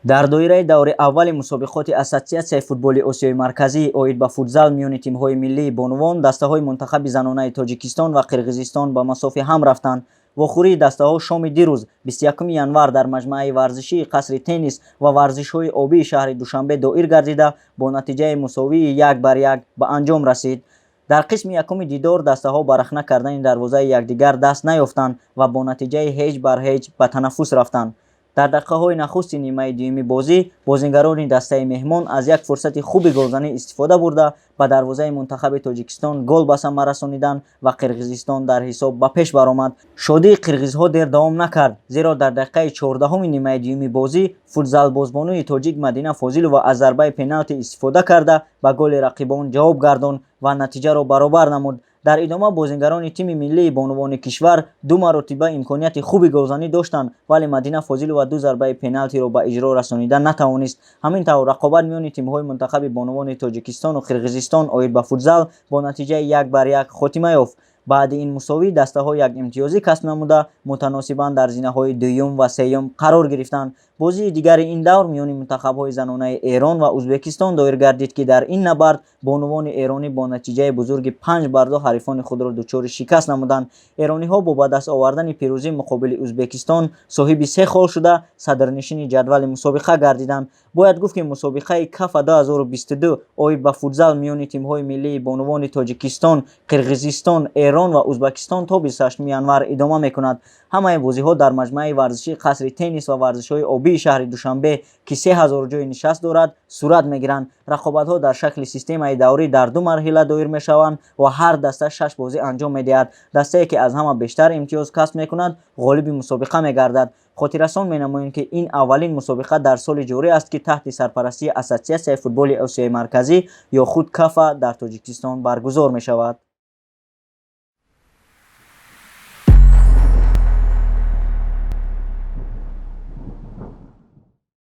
Дар доираи даври аввали мусобиқоти Ассотсиатсияи футболи Осиёи Марказӣ оид ба футзал миёни тимҳои миллии бонувон, дастаҳои мунтахаби занонаи Тоҷикистон ва Қирғизистон ба масофи ҳам рафтанд. Вохӯрии дастаҳо шоми дирӯз, 21 январ, дар маҷмӯаи варзишии Қасри теннис ва варзишҳои обии шаҳри Душанбе доир гардида, бо натиҷаи мусовии 1-1 ба анҷом расид. Дар қисми якуми дидор дастаҳо ба рахна кардани дарвозаи якдигар даст наёфтанд ва бо натиҷаи 0-0 ба танаффус рафтанд. Дар дақиқаҳои нахусти нимаи дуюми бозӣ бозингарони дастаи меҳмон аз як фурсати хуби голзанӣ истифода бурда, ба дарвозаи мунтахаби Тоҷикистон гол ба самар расониданд ва Қирғизистон дар ҳисоб ба пеш баромад. Шодии қирғизҳо дер давом накард, зеро дар дақиқаи 14-уми нимаи дуюми бозӣ футзалбозбонуи тоҷик Мадина Фозилова аз зарбаи пеналти истифода карда, ба голи рақибон ҷавоб гардонд ва натиҷаро баробар намуд. Дар идома бозингарони тими миллии бонувони кишвар ду маротиба имконияти хуби голзанӣ доштанд, вале Мадина Фозилова ду зарбаи пеналтиро ба иҷро расонида натавонист. Ҳамин тавр, рақобат миёни тимҳои мунтахаби бонувони Тоҷикистону Қирғизистон оид ба футзал бо натиҷаи 1-1 хотима ёфт. Баъди ин мусовӣ дастаҳо як имтиёзӣ касб намуда, мутаносибан дар зинаҳои дуюм ва сеюм қарор гирифтанд. Бозии дигари ин давр миёни мунтахабҳои занонаи Эрон ва Узбекистон доир гардид, ки дар ин набард бонувони эронӣ бо натиҷаи бузурги 5-2 ҳарифони худро дучори шикаст намуданд. Эрониҳо бо ба даст овардани пирӯзӣ муқобили Узбекистон соҳиби се хол шуда, садрнишини ҷадвали мусобиқа гардиданд. Бояд гуфт, ки мусобиқаи КАФА 2022 оид ба футзал миёни тимҳои миллии бонувони Тоҷикистон, Қирғизистон, Эрон ва Узбекистон то 28 январ идома мекунад. Ҳамаи бозиҳо дар маҷмӯаи варзишии Қасри теннис ва варзишҳои обии шаҳри Душанбе, ки 3000 ҷойи нишаст дорад, сурат мегиранд. Рақобатҳо дар шакли системаи даврӣ дар ду марҳила доир мешаванд ва ҳар даста шаш бозӣ анҷом медиҳад. Дастае, ки аз ҳама бештар имтиёз касб мекунад, ғолиби мусобиқа мегардад. Хотиррасон менамоем, ки ин аввалин мусобиқа дар соли ҷорӣ аст, ки таҳти сарпарастии Ассотсиатсияи футболи Осиёи Марказӣ ё худ КАФА дар Тоҷикистон баргузор мешавад.